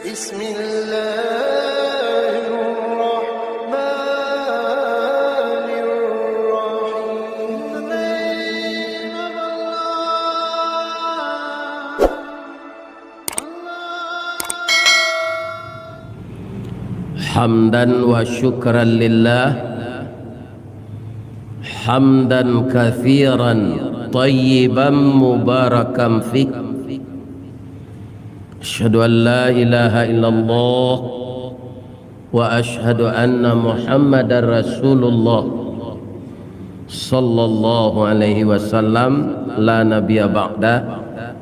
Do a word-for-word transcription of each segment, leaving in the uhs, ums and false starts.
بسم الله الرحمن الرحيم. حمدا وشكرا لله، حمدا كثيرا طيبا مباركا فيه. أشهد أن لا إله إلا الله وأشهد أن محمدا رسول الله صلى الله عليه وسلم، لا نبي بعده،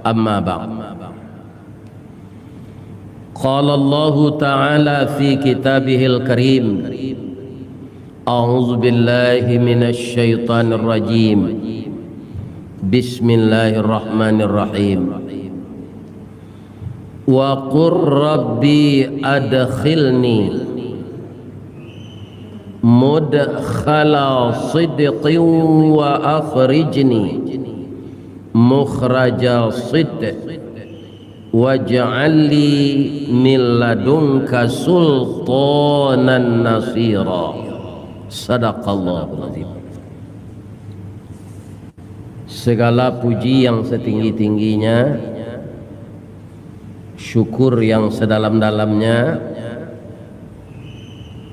أما بعد. قال الله تعالى في كتابه الكريم، أعوذ بالله من الشيطان الرجيم. بسم الله الرحمن الرحيم. وقل رب أدخلني مدخل صدق وأخرجني مخرج صدق واجعل لي من لدنك سلطانا نصيرا. صدق الله العظيم. Segala puji yang setinggi-tingginya, syukur yang sedalam-dalamnya,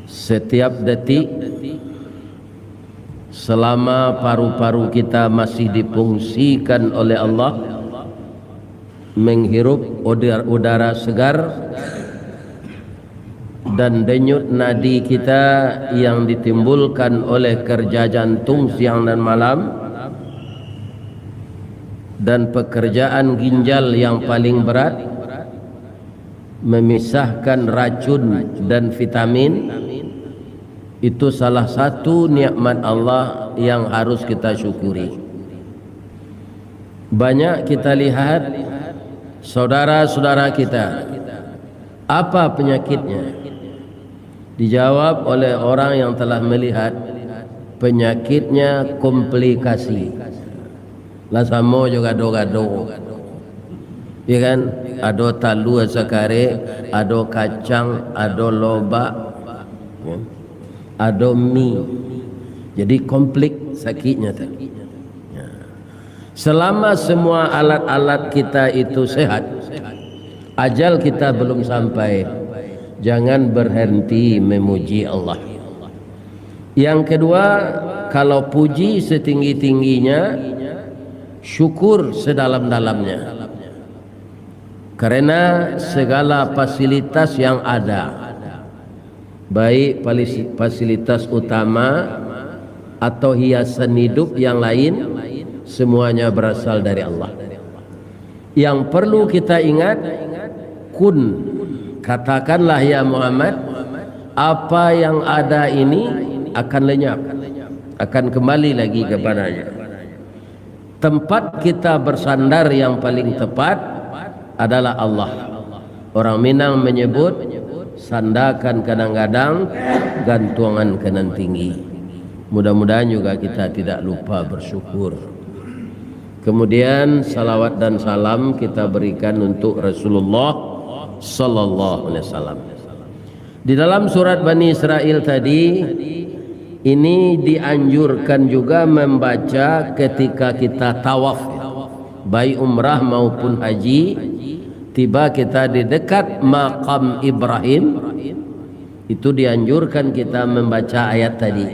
setiap detik selama paru-paru kita masih difungsikan oleh Allah, menghirup udar-, udara segar, dan denyut nadi kita yang ditimbulkan oleh kerja jantung siang dan malam, dan pekerjaan ginjal yang paling berat, memisahkan racun dan vitamin, itu salah satu nikmat Allah yang harus kita syukuri. Banyak kita lihat saudara-saudara kita, apa penyakitnya? Dijawab oleh orang yang telah melihat, penyakitnya komplikasi. Lah samo jo gado-gado. Ya kan? Ado talua sakarek, ado kacang, ado lobak, ya. Ado mi. Jadi komplik sakiknyo tu. Ya. Selama semua alat-alat kita itu sehat, ajal kita belum sampai, jangan berhenti memuji Allah. Yang kedua, kalau puji setinggi-tingginya, syukur sedalam-dalamnya. Karena segala fasilitas yang ada, baik palis-, fasilitas utama atau hiasan hidup yang lain, semuanya berasal dari Allah. Yang perlu kita ingat, kun, katakanlah, ya Muhammad, apa yang ada ini akan lenyap, akan kembali lagi kepadanya. Tempat kita bersandar yang paling tepat adalah Allah. Orang Minang menyebut, sandakan ka nan gadang, gantuangan ka nan tinggi. Mudah-mudahan juga kita tidak lupa bersyukur. Kemudian, salawat dan salam kita berikan untuk Rasulullah sallallahu alaihi wasallam. Di dalam surat Bani Israel tadi, ini dianjurkan juga membaca ketika kita tawaf, baik umrah maupun haji, tiba kita di dekat makam Ibrahim, itu dianjurkan kita membaca ayat tadi.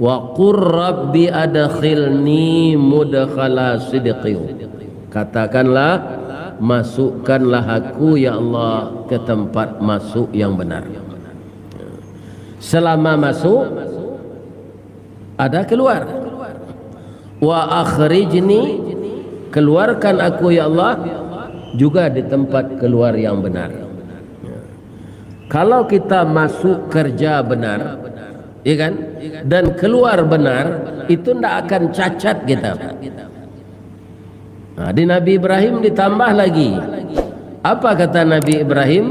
"Wa qur rabbi adkhilni mudkhala sidqin." Katakanlah, "Masukkanlah aku, ya Allah, ke tempat masuk yang benar." Selama masuk, ada keluar. "Wa akhrijni," keluarkan aku, ya Allah, juga di tempat keluar yang benar. Kalau kita masuk kerja benar, ya kan, dan keluar benar, itu ndak akan cacat kita. Nah, di Nabi Ibrahim ditambah lagi. Apa kata Nabi Ibrahim?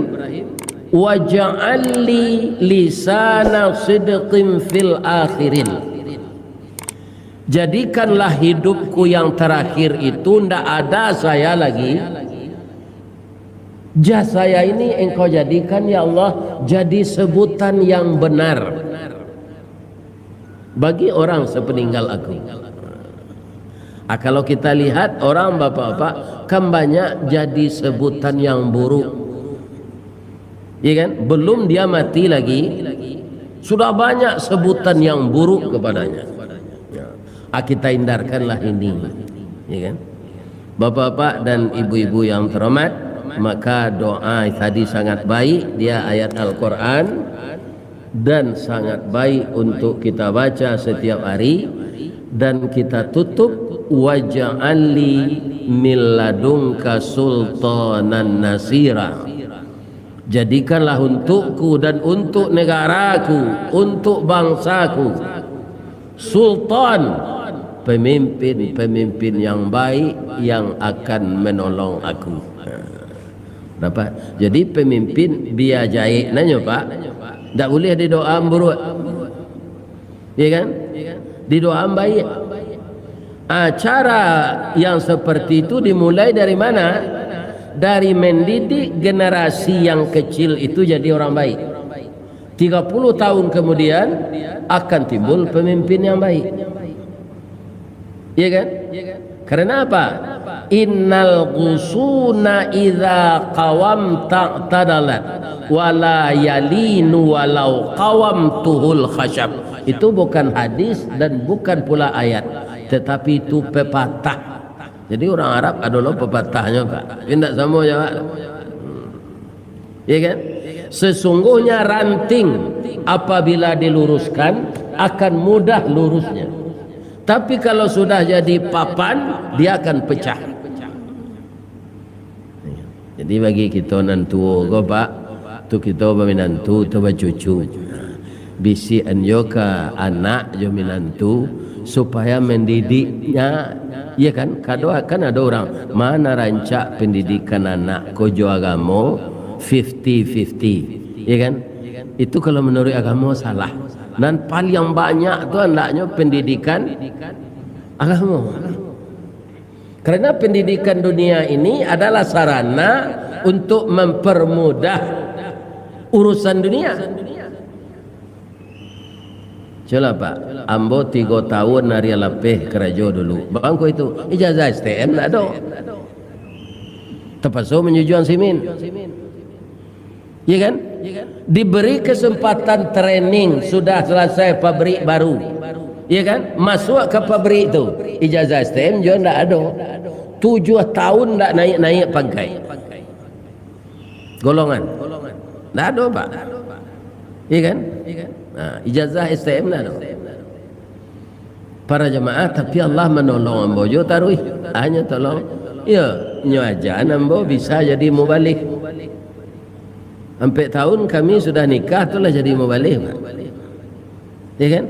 "Waj'al li lisana sidqin fil akhirin." Jadikanlah hidupku yang terakhir itu ndak ada saya lagi, Jah saya ini Engkau jadikan, ya Allah, jadi sebutan yang benar bagi orang sepeninggal aku. Ah, kalau kita lihat orang, bapak-bapak, kan banyak jadi sebutan yang buruk. Iya kan? Belum dia mati lagi, sudah banyak sebutan yang buruk kepadanya. Ya. Ah, kita hindarkanlah ini. Ya kan? Bapak-bapak dan ibu-ibu yang terhormat, maka doa tadi sangat baik, dia ayat Al-Quran, dan sangat baik untuk kita baca setiap hari, dan kita tutup, "Waj'al li min ladunka sultanan nasira." Jadikanlah untukku dan untuk negaraku, untuk bangsaku, sultan, pemimpin-pemimpin yang baik yang akan menolong aku. Dapat. Jadi pemimpin bia jahek nanyo, Pak. Ndak buliah didoa buruak. Ya kan? Didoa baik. Ah, cara yang seperti itu dimulai dari mana? Dari mendidik generasi yang kecil itu jadi orang baik. Tiga puluh tahun kemudian akan timbul pemimpin yang baik. Iya kan? Karena apa? "Innal ghusuna idza qawamta tadalat, wala yalinu walau qawamtuhul khashab." Itu bukan hadis dan bukan pula ayat, tetapi itu pepatah. Jadi orang Arab ado lo pepatahnyo, Pak. Tapi ndak samo jo awak. Hmm. Ya kan? Sesungguhnya ranting apabila diluruskan akan mudah lurusnya. Tapi kalau sudah jadi papan, dia akan pecah. Jadi bagi kito nan tuo ko, Pak, tu kito baminantu, tu bacucu. Bisiakan jo ka anak jo minantu, supaya mendidiknya, ya kan? Kado kan ado urang, mana rancak pendidikan anak ko jo agamo, fifty fifty, ya kan? Itu kalau menurut agamo salah. Nan paling banyak tu andaknyo pendidikan agamo. Karena pendidikan dunia ini adalah sarana untuk mempermudah urusan dunia. Cubolah, Pak, ambo tigo tahun ari lapeh karajo dulu. Bangko itu, ijazah S T M ndak ado. Terpaksa menyujuan simin. Ya kan? Diberi kesempatan training, sudah selesai pabrik baru. Ya kan? Masuk ke pabrik tu, ijazah S T M juga ndak ado. Tujuh tahun ndak naik-naik pangkat. Golongan. Ndak ado, Pak. Ya kan? Nah, ijazah S T M ndak ado. Para jamaah, tapi Allah manolong ambo jo taruih. Hanya tolong, ya, nyo aja ambo bisa jadi mubalig. Ampek tahun kami sudah nikah tu lah jadi mubalig, Pak. Ya kan?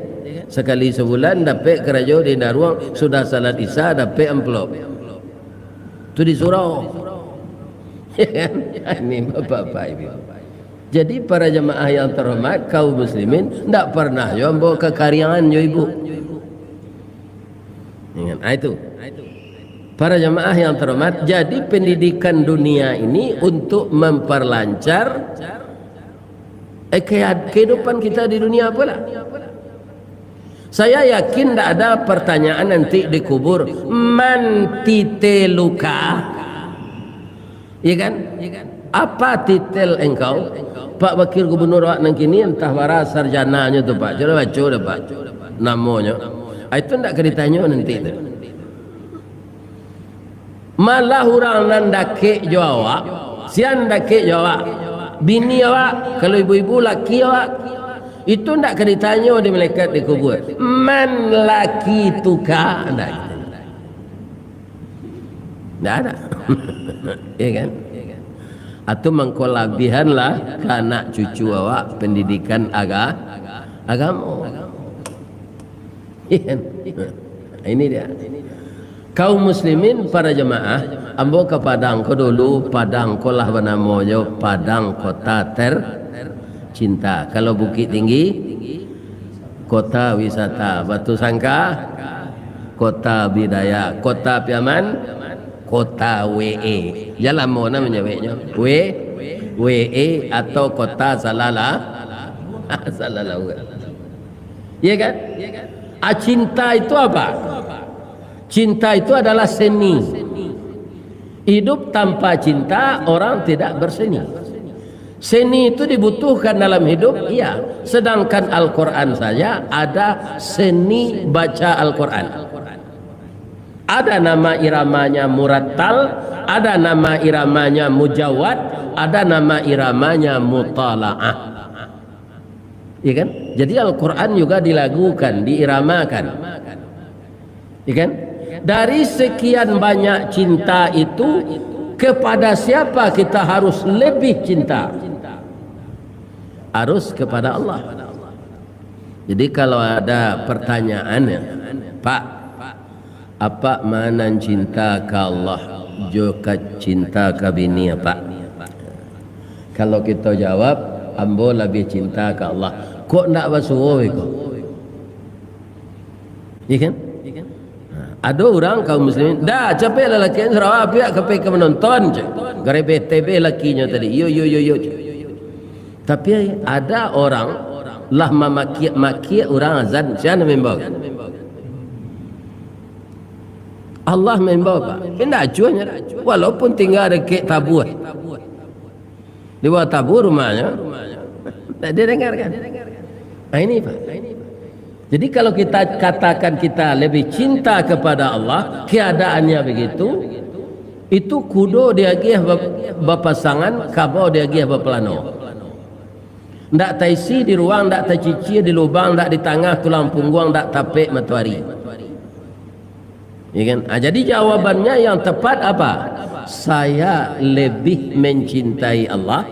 Sekali sebulan dapek karajo di Indah Ruang, sudah salat Isya dapek amplop. Tu di surau. Ya kan? Ini bapak-bapak, ibu. Jadi, para jamaah yang terhormat, kaum muslimin, ndak pernah jo ambo kakariangan jo ibu. Ingat, ah, itu. Para jamaah yang terhormat, jadi pendidikan dunia ini untuk memperlancar, eh, kehidupan kita di dunia pula. Saya yakin ndak ada pertanyaan nanti di kubur, "Man titeluka?" Iya kan? "Apa titel engkau?" Pak Wakil Gubernur awak nan kini, antah bara sarjananyo tu, Pak. Cubo baco dah, Pak, namonyo. Ah, itu ndak ka ditanyo nanti tu. Malah urang nan dakek jo awak, sian dakek jo awak, bini awak, kalau ibu-ibu, laki awak, itu ndak ka ditanyo di malaikat di kubur, "Man laki tuka?" Ndak. Ndak ada. Ya kan? Atau mangko labihan lah ka anak cucu awak pendidikan aga-, agamo. Iya kan? Ini dia. Kaum muslimin, para jemaah, ambo ka Padang ko dulu, Padang ko lah banamo jo Padang Kota Tercinta. Kalau Bukittinggi, kota wisata, Batusangka, kota budaya, kota Piaman, kota W E. Jan lamo nah manyaweknyo. W, W E atau kota Salala-, Salalauak. Iya kan? Ah, cinta itu apa? Cinta itu adalah seni. Hidup tanpa cinta, orang tidak berseni. Seni itu dibutuhkan dalam hidup, iya. Sedangkan Al-Quran saja ada seni baca Al-Quran. Ada nama iramanya murattal, ada nama iramanya mujawad, ada nama iramanya mutalaah. Ya kan? Jadi Al-Quran juga dilagukan, diiramakan. Ya kan? Dari sekian banyak cinta itu, kepada siapa kita harus lebih cinta? Harus kepada Allah. Jadi kalau ada pertanyaan, ya, "Pak, apak ma nan cinta ka Allah jo ka cinta ka bini apak?" Kalau kito jawab, "Ambo labiah cinta ka Allah." Kok ndak basuo iko? Iya kan? Ha, ado urang kaum muslimin, "Dah, capeklah laki Sarawak, apak ka pai ka manonton," cek. Garebeh-tebeh lakinyo tadi. "Iyo, iyo, iyo, iyo," cek. Tapi ada orang lah mamakiak-makiak urang azan, sia nan maimbau? Allah maimbau, Pak. Indak acuahnyo. Walaupun tingga dakek tabuah. Di bawah tabuah rumahnyo. Tak didengarkan. Nah, ini, Pak. Jadi kalau kita katakan kita lebih cinta kepada Allah, keadaannya begitu, itu kudo diagiah ba-, bapasangan, kabau diagiah bapalano. Ndak taisi di ruang, ndak tacicia di lubang, ndak di tangah tulang pungguang, ndak tapek matoari. Ya kan? Ah, jadi jawabannya yang tepat apa? Saya lebih mencintai Allah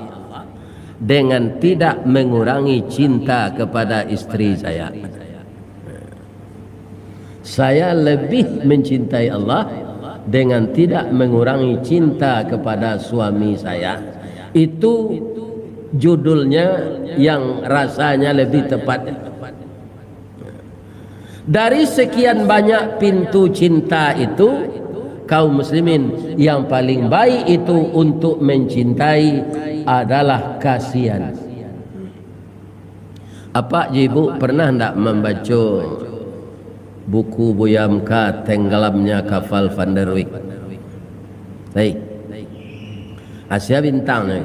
dengan tidak mengurangi cinta kepada isteri saya. Saya lebih mencintai Allah dengan tidak mengurangi cinta kepada suami saya. Itu judulnya yang rasanya lebih tepat. Dari sekian banyak pintu cinta itu, kaum muslimin, yang paling baik itu untuk mencintai adalah kasihan. Apak jo ibu pernah ndak mambaco buku Buya Hamka, Tenggelamnya Kapal Van der Wijck? Hei. Asia bintangnyo.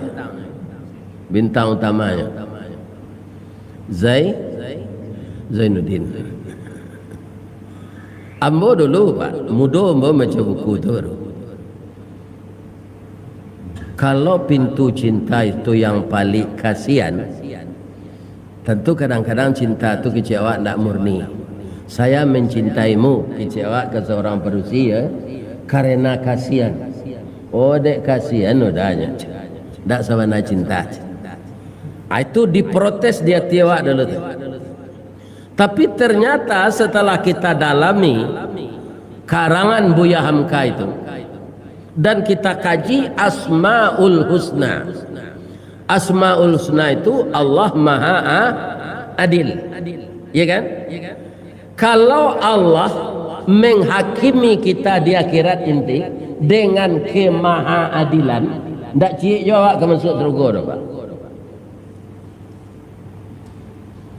Bintang utamanyo. Zai-, Zainuddin. Ambo dulu, Pak, mudo ambo mambaco buku tu baru. Kalau pintu cinta itu yang paling kasihan, tentu kadang-kadang cinta tu kecek awak ndak murni. "Saya mencintaimu," kecek awak ka saurang padusi, ya, "karena kasihan." Oh, dek kasihan udahnyo. Ndak sabana cinta. Ah, itu diprotes di ati awak dulu tu. Tapi ternyata setelah kita dalami karangan Buya Hamka itu, dan kita kaji Asmaul Husna. Asmaul Husna itu Allah Maha A-, Adil. Ya kan? Kalau Allah menghakimi kita di akhirat nanti dengan kemahaadilan, ndak ciek jo awak ka masuak sarugo doh, Pak.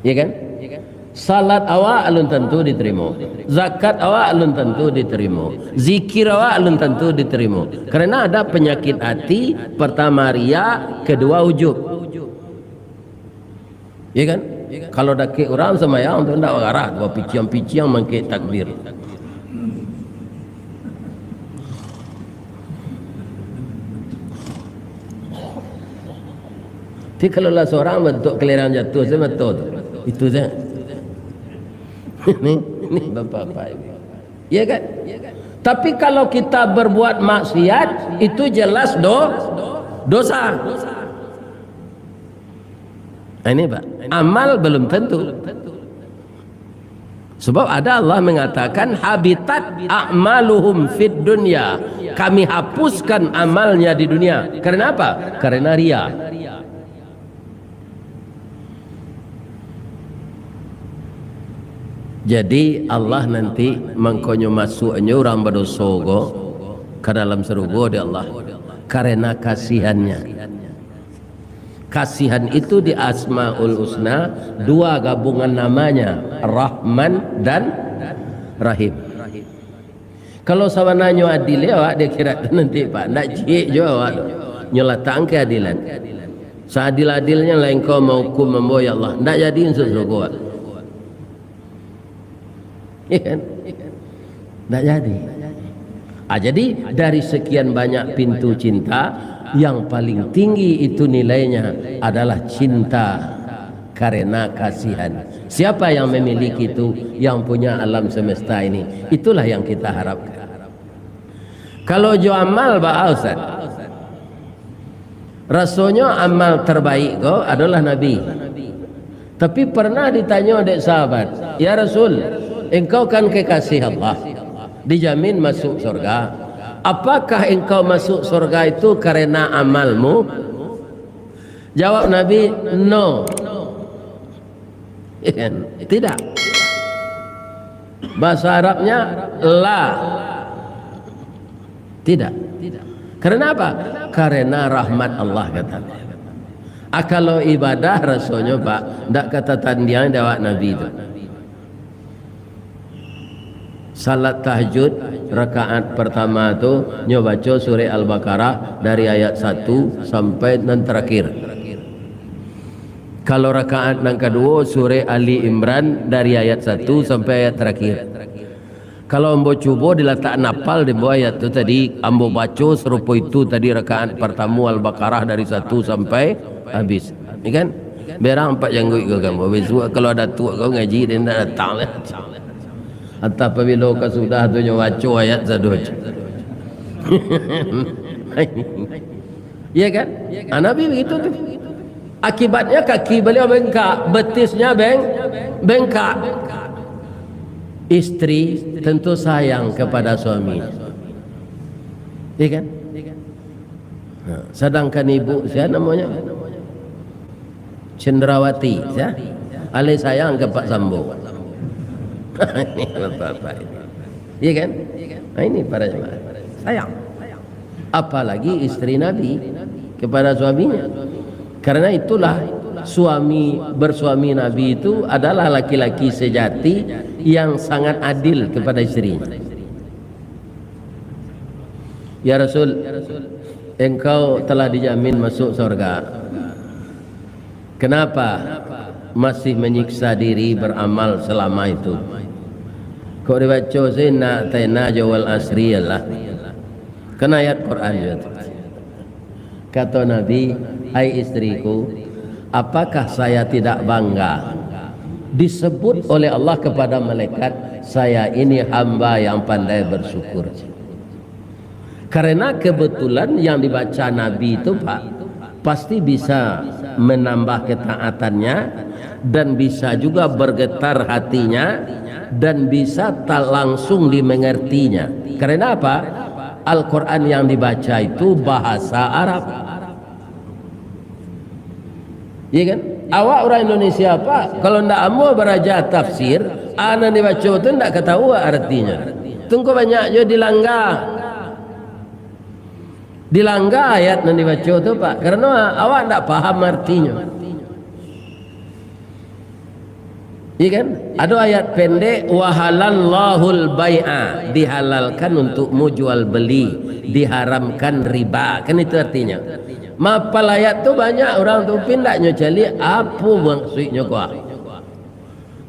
Ya kan? Salat awak alun tantu ditarimo. Zakat awak alun tantu ditarimo. Zikir awak alun tantu ditarimo. Karena ada penyakit hati, pertama riya, kedua ujub. Ya kan? Kalau dakek urang sambayang tu ndak bagarah, bapiciang-piciang mangkek takbir. Tapi kalau lah seorang bentuk kelerang jatuh, saya betul tu. Itu saja. Ini, ini bapak-bapak ini. Ya kan? Tapi kalau kita berbuat maksiat, itu jelas do-, dosa. Nah, ini, Pak, amal belum tentu. Sebab ada Allah mengatakan, "Habitat a'maluhum fid dunya." Kami hapuskan amalnya di dunia. Karena apa? Karena riya. Jadi, Allah nanti mangkonyo masuaknyo urang badoso ko, ka dalam sarugo dek Allah, karena kasihan-Nya. Kasihan itu di Asmaul Husna, dua gabungan namanya, Rahman dan Rahim. Kalau sabananyo adil, yo, awak di akhirat tu nanti, Pak, ndak ciek juo awak tu. Nyo latakkan keadilan. Saadil-adilnyo lah Engkau mahukum ambo, ya Allah. Ndak jadi masuak sarugo awak. Iya kan? Ndak jadi. Ah, jadi, dari sekian banyak pintu cinta, yang paling tinggi itu nilainya adalah cinta karena kasihan. Siapa yang memiliki itu? Yang punya alam semesta ini. Itulah yang kita harapkan. Kalau jo amal, baa, Ustaz? Rasonyo amal terbaik ko adolah Nabi. Tapi pernah ditanyo dek sahabat, "Ya Rasul, engkau kan kekasih Allah, dijamin masuk surga. Apakah engkau masuk surga itu karena amalmu?" Jawab Nabi, "No." Tidak. Bahasa Arabnya, la. Tidak. Karena apa? Karena rahmat Allah, kata. Ah, kalau ibadah rasonyo, Pak, ndak ka tatandiang dek awak Nabi tu. Salat tahajud rakaat pertama tu, nyo baco surah Al-Baqarah dari ayat satu sampai nan terakhir. Kalau rakaat nan kaduo, surah Ali Imran dari ayat satu sampai ayat terakhir. Kalau ambo cubo dilatak napal di bawah ayat tu tadi, ambo baco sarupo itu tadi, rakaat partamo Al-Baqarah dari satu sampai habis. Ya kan? Berang ampek jangguik ko kan, ambo bisuak kalau ado tuak ko ngaji, dia ndak datang lah. Atau apabila ka sudah tu nyo baco ayat sado. Iya kan? Ah, Nabi begitu tu. Akibatnya kaki beliau bengkak, betisnya beng-, bengkak. Istri tentu sayang kepada suami. Iya kan? Nah, sedangkan ibu, siapa namanya? Cendrawati, ya. Alai sayang ka Pak Sambo. Ini bapak-bapak ini. Iya kan? Nah, ini para jemaah. Sayang. Apalagi istri Nabi kepada suaminya. Karena itulah suami, bersuami Nabi itu adalah laki-laki sejati yang sangat adil kepada istrinya. Ya Rasul, engkau telah dijamin masuk surga. Kenapa masih menyiksa diri beramal selama itu? Kok dibaco sih nak tena jo wal asri lah. Kan ayat Quran juga tu. Kata Nabi, "Hai istriku, apakah saya tidak bangga disebut oleh Allah kepada malaikat, 'Saya ini hamba yang pandai bersyukur'?" Karena kebetulan yang dibaca Nabi itu, Pak, pasti bisa menambah ketaatannya dan bisa juga bergetar hatinya dan bisa tak langsung dimengertinya. Karena apa? Al-Quran yang dibaca itu bahasa Arab. Iya kan? Awak urang Indonesia, Pak, kalau ndak ambo baraja tafsir, a nan dibaco tu ndak ka tahu artinyo. Tungko banyak jo dilangga. Dilangga ayat nan dibaco tu, Pak, karena awak ndak paham artinyo. Iya kan? Ado ayat pendek, "Wa halallahul bai'a", dihalalkan untukmu jual beli, diharamkan riba. Kan itu artinyo. Mapal ayat tu banyak urang tu, pindak nyo caliak, apo maksudnyo ko?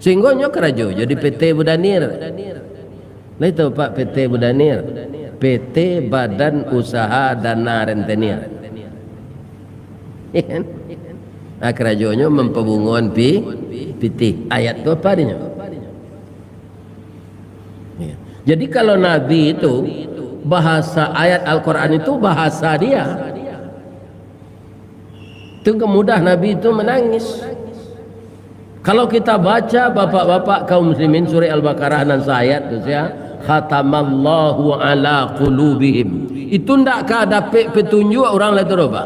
Sehinggo nyo karajo jo di P T Budanir. Lah itu, Pak, P T Budanir. P T Badan Usaha Dana Rentenir. Iya kan? Nah, karajonyo mampabungoan pi-, pitih. Ayat tu apa dinyo? Iya. Jadi, kalau Nabi itu, bahasa ayat Al-Quran itu bahasa dia. Itu mudah Nabi itu menangis. Kalau kita baca, bapak-bapak kaum muslimin, surah Al-Baqarah nan saayat tu sia, "Khatamallahu ala qulubihim." Itu ndak ka dapek petunjuk urang lah tu doh, Pak.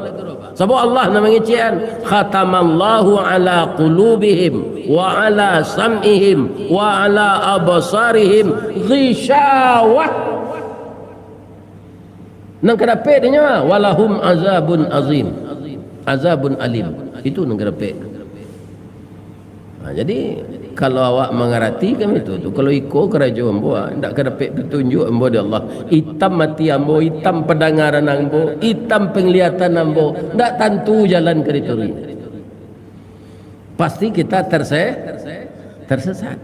Sabab Allah nan mangecekan, "Khatamallahu ala qulubihim wa ala sam'ihim wa ala absarihim ghishawah." Nan ka dapek di nyo, "Walahum azabun azim." Azabun alim. Itu nan ka dapek. Nah, jadi, kalau awak mangarati kan itu tu, kalau iko karajo ambo, ah, ndak ka dapek patunjuak ambo di Allah. Itam ati ambo, itam pandangaran ambo, itam panglihatan ambo, ndak tantu jalan ka dituruik. Pasti kita terse-, tersesat.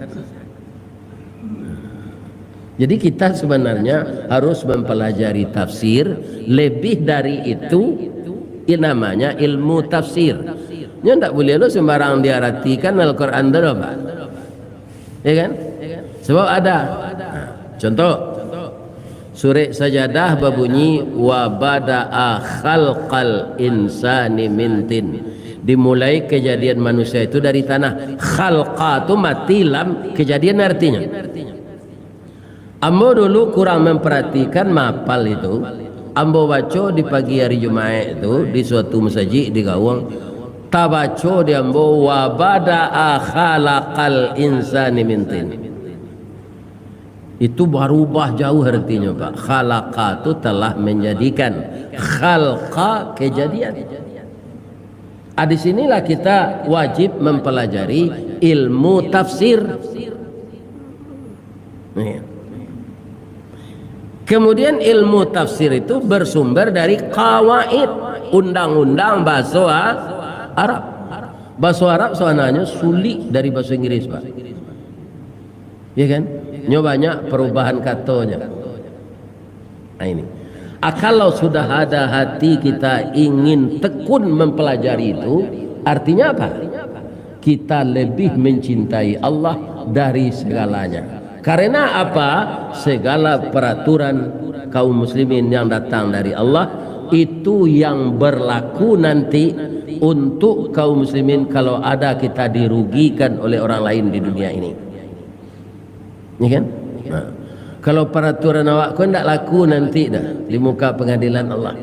Jadi, kita sebenarnya harus mempelajari tafsir, lebih dari itu, i-, namanya ilmu tafsir. Nyo ndak buliah lo sembarang diaratikan Al-Quran tu, Pak. Ya kan? Sebab ada. Nah, contoh, Surat Sajadah babunyi, "Wa bada'a khalqal insani min tin." Dimulai kejadian manusia itu dari tanah. Khalqa tu mati lam kejadian artinya. Ambo dulu kurang memperhatikan mapal itu. Ambo baco di pagi hari Jumaik tu di suatu masajik di Gawang. Tabaco di ambo, "Wa bada'a khalaqal insani min tin." Itu barubah jauh artinyo, Pak. Khalaqa tu telah menjadikan. Khalqa kejadian. Ah, di sinilah kita wajib mempelajari ilmu tafsir. Nih. Kemudian ilmu tafsir itu bersumber dari kawaid, undang-undang bahasa A-, Arab. Bahasa Arab sebenarnya sulit dari bahasa Inggris, Pak. Ya kan? Nyo banyak perubahan katonya. Nah, ini. Ah, kalau sudah ada hati kita ingin tekun mempelajari itu, artinya apa? Kita lebih mencintai Allah dari segalanya. Karena apa? Segala peraturan kaum muslimin yang datang dari Allah, itu yang berlaku nanti untuk kaum muslimin kalau ada kita dirugikan oleh orang lain di dunia ini. Ya kan? Nah, kalau peraturan awak ko ndak laku nanti dah di muka pengadilan Allah.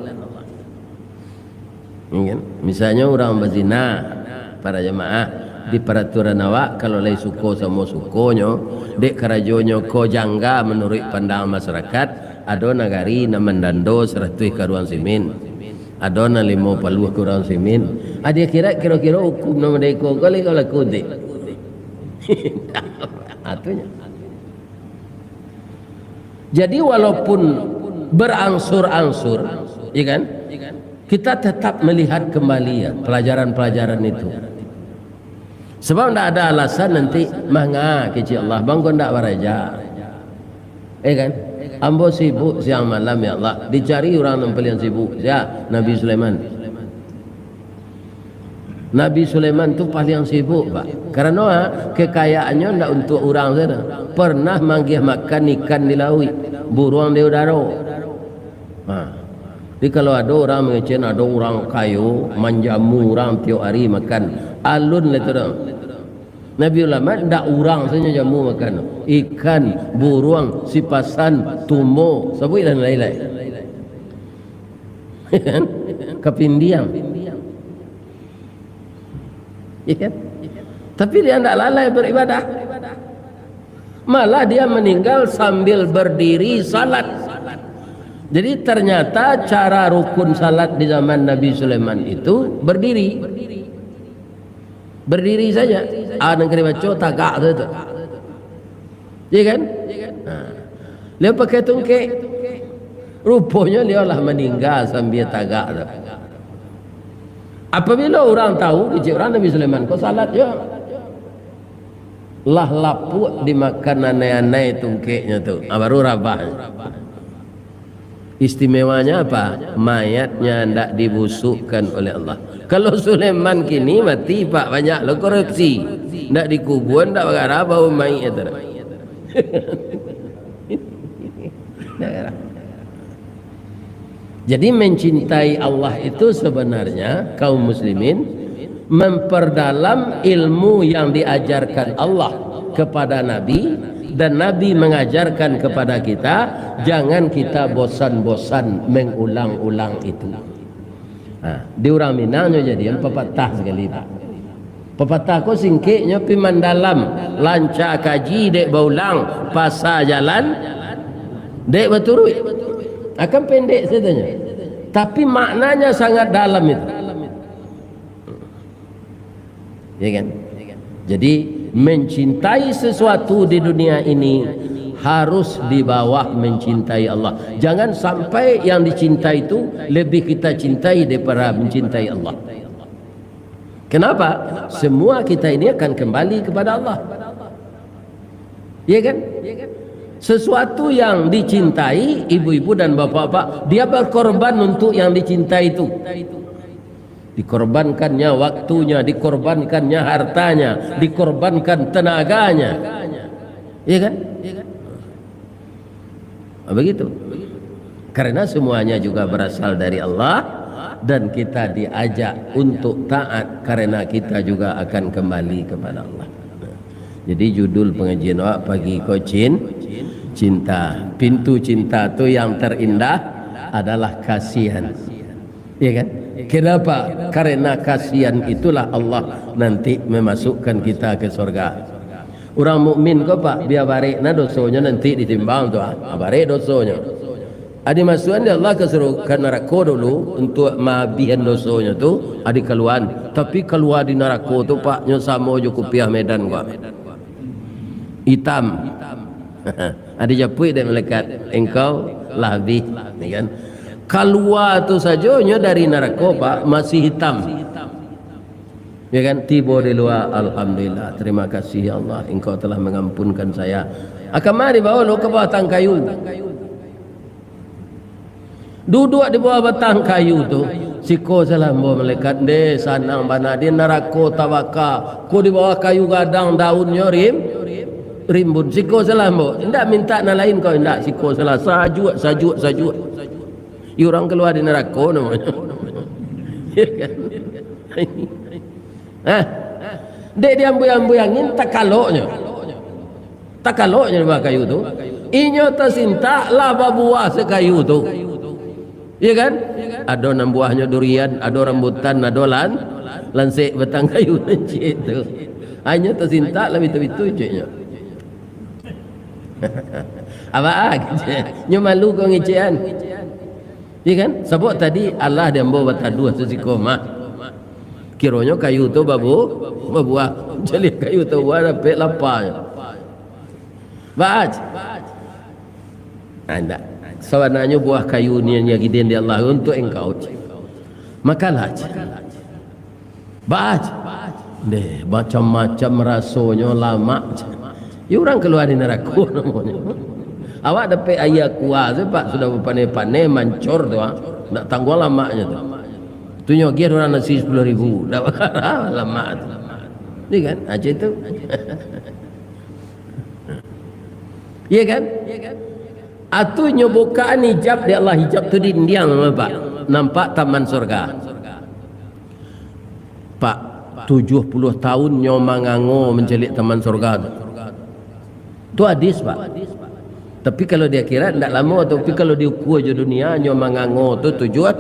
Ya kan? Misalnya orang bazina, para jamaah, di peraturan awak, kalau lai suko samo sukonyo, dek karajonyo ko jangga manuruik pandang masyarakat, ado nagari nan mandando saratuih karuang simin, ado nan limo paluah karuang simin. Ah, di akhirat kiro-kiro hukum nan model iko ko lai ka balaku nanti? Ah, tu nyo. Jadi, walaupun berangsur-angsur, ya kan, kita tetap melihat kembali, ya, pelajaran-pelajaran itu. Sebab ndak ada alasan nanti, "Manga kecek Allah, bang ko ndak baraja." Ya kan? "Ambo sibuk siang malam, ya Allah." Dicari urang nan paliang sibuk. Sia? Nabi Sulaiman. Nabi Sulaiman tu paliang sibuk, Pak. Karano, ha, kekayaannyo ndak untuak urang sajo. Pernah mangiah makan ikan di lauik, buruang di udaro. Ha. Jadi, kalau ado urang mangecek, ado urang kayo, manjamu urang tiok ari makan, alun lah tu doh. Nabi Sulaiman ndak urang sajo jamu makan. Ikan, buruang, sipasan, tumbo, sabuik lah nan lain-lain. Kapindiang. Ya kan? Tapi dia ndak lalai beribadah. Malah dia meninggal sambil berdiri salat. Jadi, ternyata cara rukun salat di zaman Nabi Sulaiman itu berdiri. Berdiri saja. Ah, nan ka dibaco tagak saja tu. Ya kan? Nah. Liau pakai tungkek. Ruponyo liau lah maningga sambia tagak tu. Apabilo urang tahu, kecek urang Nabi Sulaiman ko salat jo. Lah lapuak dimakan anai-anai tungkeknyo tu. Ah, baru rabah. Istimewanya apa? Mayatnya ndak dibusukkan oleh Allah. Kalau Sulaiman kini mati, Pak, banyak lo korupsi. Ndak dikubua, ndak bagara bau mayik itu. Ndak garah. Jadi, mencintai Allah itu sebenarnya, kaum muslimin, memperdalam ilmu yang diajarkan Allah kepada Nabi, dan Nabi mengajarkan kepada kita, jangan kita bosan-bosan mengulang-ulang itu. Ha, di urang Minang nyo jadian papatah sakali, Pak. Papatah ko singkeknyo pi mandalam, lanca kaji dek baulang, pasa jalan dek baturuik. Akan pendek sajo nyo. Tapi maknanya sangat dalam itu. Ya kan? Jadi, mencintai sesuatu di dunia ini harus di bawah mencintai Allah. Jangan sampai yang dicintai itu lebih kita cintai daripada mencintai Allah. Kenapa? Semua kita ini akan kembali kepada Allah. Ya kan? Sesuatu yang dicintai, ibu-ibu dan bapak-bapak, dia berkorban untuk yang dicintai itu. Dikorbankannya waktunya, dikorbankannya hartanya, dikorbankan tenaganya. Ya kan? Ah, begitu. Karena semuanya juga berasal dari Allah, dan kita diajak untuk taat karena kita juga akan kembali kepada Allah. Jadi, judul pengajian awak pagi ko cin-, cinta. Pintu cinta tu yang terindah adalah kasihan. Ya kan? Kenapa? Karena kasihan itulah Allah nanti memasukkan kita ke surga. Urang mukmin ko, Pak, bia barek na dosonyo nanti ditimbang tu, ah. Ah, barek dosonyo. Adi masukan dek Allah ka suru-, ka narako dulu untuak maabihan dosonyo tu, adi kaluaan. Tapi kalua di narako tu, Pak, nyo samo jo kupiah Medan ko. Itam. Adi japuik dek malaikat, "Engkau lah habih," ya kan? Kalua tu sajo nyo dari narako, Pak, masih hitam. Ya kan? Tibo di lua, "Alhamdulillah, terima kasih ya Allah, Engkau telah mengampunkan saya." Akan mari bawa lo ke batang kayu. Duduak di bawah batang kayu tu, siko salah ambo malaikat, "Ndeh, sanang bana di narako tabaka, ko di bawah kayu gadang daunnyo rim-, rimbun." Siko salah ambo, indak mintak nan lain ko, indak, siko salah, sajuak, sajuak, sajuak. Iyo, urang kalua di narako namonyo. Ya kan? Hah? Dek diambuang-ambuang angin, takaloknyo. Takaloknyo di bawah kayu tu. Inyo tasintak, lah babuah sakayu tu. Iya kan? Ado nan buahnyo durian, ado rambutan, ado lan-, lansek batang kayu nan ciek tu. Inyo tasintak, lah bitu-bitu cieknyo. Abaa, nyo malu ko ngecekan. Iya kan? Sabab tadi alah di ambo bataduah sasiko mah. Kironyo kayu tu babu-, babuah. Caliak kayu tu babuah, dapek lapa nyo. Baa. Ah, indak. Sabananyo buah kayu ni nan diagiah dek Allah untuak engkau. Makanlah. Baa. Deh, macam-macam rasonyo, lamak. Ya, urang kalua di narako namonyo. Awak dapek aia kuah tu, Pak, sudah bapaneh-paneh, mancor tu, ah. Ndak tangguang lamaknyo tu. Tu nyo agiah urang nasi sapuluah ribu. Ndak bakara lamak tu. Ni kan? Macam tu. Iya kan? Atu nyo bukaan hijab di Allah, hijab tu dindiang, nampak? Nampak taman surga. Pak, tujuah puluah tahun nyo mangango mancaliak taman surga tu. Tu hadis, Pak. Tapi kalau di akhirat ndak lamo, tapi kalau diukua jo dunia, nyo mangango tu tujuah,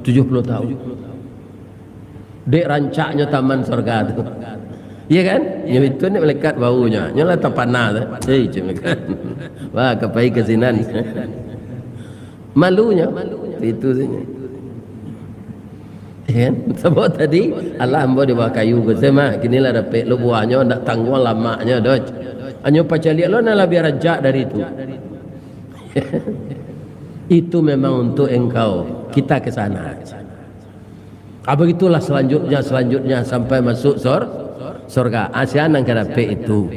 tujuah puluah tahun. Dek rancaknyo taman surga tu. Iya kan? Nyo itu ni malaikat baunyo. Nyo lah tapana tu. Hei, cik malaikat. Wah, kapai ka sinan. Malunyo. Itu sajo. Iya kan? Sabab tadi, alah ambo di bawah kayu ko, Sema. Kini lah dapek lo buahnyo, ndak tangguang lamaknyo doh. Anyo pacaliak lo nan labiah rancak dari itu. Itu memang untuk engkau. Kita ke sana. Ah, begitulah selanjutnya, selanjutnya sampai masuk sor-, sorga. Ah, sia nan ka dapek itu?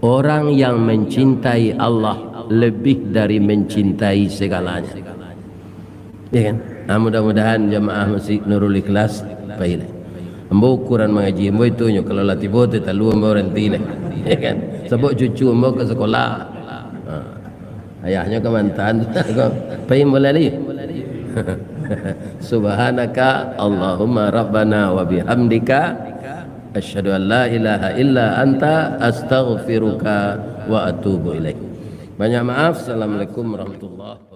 Orang yang mencintai Allah lebih dari mencintai segalanya. Ya kan? Ah, mudah-mudahan jamaah Masjid Nurul Ikhlas pai lah. Ambo ukuran mangaji, ambo itunyo, kalau lah tibo tu talu ambo baranti lah. Ya kan? Sabab cucu ambo ka sekolah. Ah. Ayahnyo ka mantan, pai mulai lai. Subhanaka Allahumma Rabbana wa bihamdika, asyhadu an la ilaha illa anta, astaghfiruka wa atubu ilaik. Banyak maaf. Assalamualaikum warahmatullahi